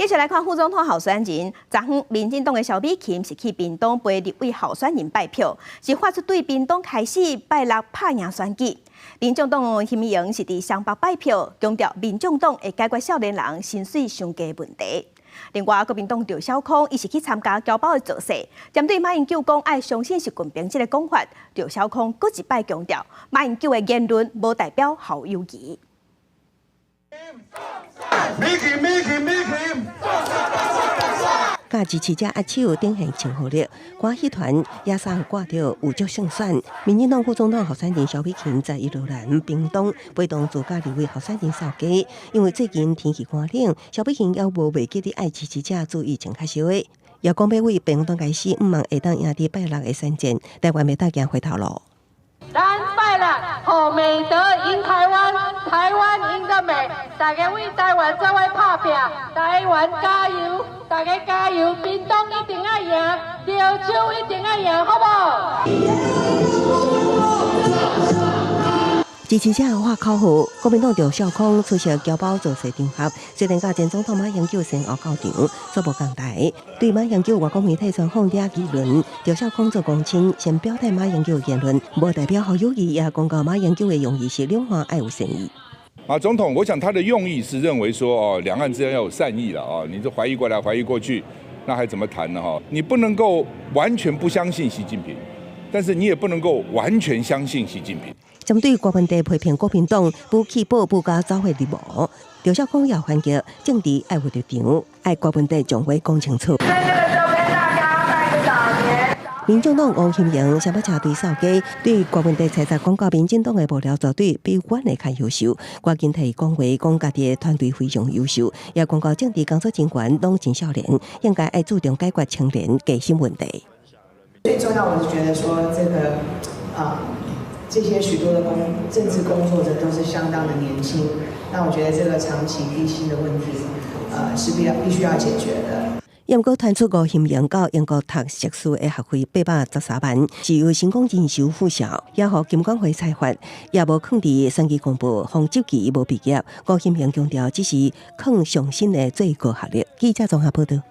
繼續來看副總統候選人，昨昏民進黨的蕭美琴是去屏東陪立委候選人拜票，是發出對屏東開始拜六拍贏選舉。民眾黨許銘陽是佇雙北拜票，強調民眾黨會解決少年人薪水傷低問題。另外，國民黨趙小康伊是去參加僑胞的造勢，針對馬英九講愛相信習近平這个講法，趙小康閣一擺強調，馬英九的言論無代表侯友宜。美琴美琴美琴。佮支持者握手展現親和力，歌戲團也送掛著有祝勝選。民進黨副總統候選人蕭美琴在宜蘭屏東陪同自駕立委候選人掃街，因為最近天氣寒冷，蕭美琴猶無袂記得愛支持者注意穿較燒的，也講欲為屏東開始，向望會當贏佇拜六的選戰，台灣袂當行回頭路。咱拜六，予美德贏台灣，台灣贏得美，大家為台灣做伙拍拚，台灣加油，大家加油，屏東一定愛贏，潮州一定愛贏，好無？支持者喊口號，國民黨趙少康出席僑胞造勢場合，雖然佮前總統馬英九先後到場，卻無仝台。對馬英九外國媒體專訪惹議論，趙少康做公親，先表態馬英九言論無代表侯友宜，也講到馬英九的用意是兩岸愛有善意。馬總統，我想他的用意是認為說，哦，兩岸之間要有善意了，哦，你這懷疑過來懷疑過去，那還怎麼談呢？哈，你不能夠完全不相信習近平，但是你也不能夠完全相信習近平。針對郭文帝批評國民黨不棄保不加走火入魔，趙少康也反擊政治愛有立場，愛郭文帝將話講清楚。民眾黨吳欣盈雙北車隊掃街，對郭文帝猜測廣告民進黨的幕僚團隊比阮的較優秀，趕緊替伊講話，講家己的團隊非常優秀，也講到政治工作人員攏真少年，應該愛注重解決青年低薪問題。最重要，我是覺得說，這個啊，這些許多的政治工作者都是相當的年輕，那我覺得這個長期低薪的問題，是必須要解決的。毋過傳出吳欣盈到英國讀碩士的學費813萬，是由成功人士付銷，也予金管會裁罰，也無囥佇選舉公報，予質疑無畢業。吳欣盈強調，這是囥上新的最高學歷。記者綜合報道。